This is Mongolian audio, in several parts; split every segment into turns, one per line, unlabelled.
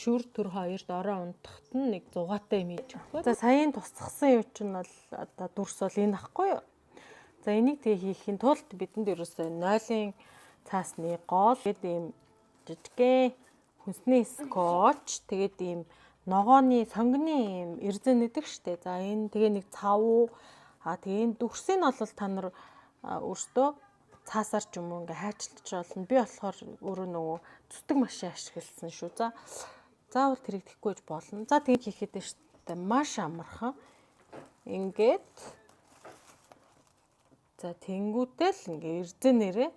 Шүр төр хоёр дороо унтахт нь нэг зугаатай юм хийж өгөх. За, саяын тусгасан юу чинь бол одоо дүрс бол энэ ахгүй юу? За, энийг тэгээ хийхийн тулд бидэнд ерөөсөө нойлын цаасны гол гэдэг ийм жижигхэн хүнсний скотч, тэгээд ийм ногооны сонгоны ийм эрзэн нэдэг штэ. За, энэ тэгээ нэг цав уу, тэгээ энэ дүрсийг нь бол та нар өөртөө цаасаар ч юм уу ингээ хайчилж болно. Би болохоор өөрөө нөгөө зүтэг машин ашигласан шүү. За, заавал тэрийг тэхгүй гэж болно. За, тэгээ хийхэд штэ маш амархан. Ингээд за, тэнгүүтэл л ингээ эрзэнээрээ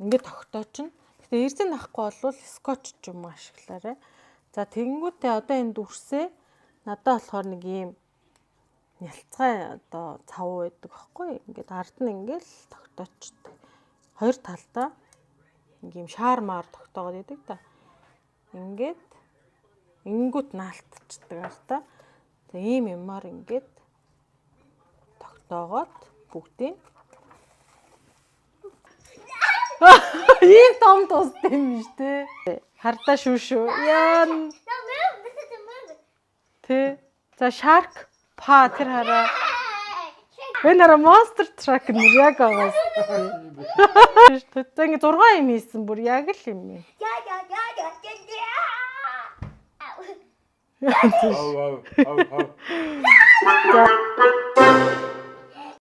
ингээд тогтоочно. Гэтэ эрзэн авахгүй бол скотч ч юм уу ашиглаарай. За, тэнгүүтээ одоо энэ дүрсээ надад болохоор нэг ийм нялцгай одоо цав байдаг байхгүй. Ингээд ард нь ингээл тогтоочдөг. Хоёр талдаа нэг ийм шаар маар тогтоогоод идэг да. Ингээд ингэнгүүт наалтчдаг артаа. За, ийм юмар ингээд тогтоогоод бүгдийг ийм том тусд юм биш те. Хардаа шүү шүү. Яа.
No, move. This is a move.
Тэ. За, shark па тэр хараа.
Hey.
Энэ хараа, monster truck нэр яг байгаас. За, ингэ 6 юм хийсэн, бүр яг л юм.
Yeah. Ow.
Ау ау ау ау.
За.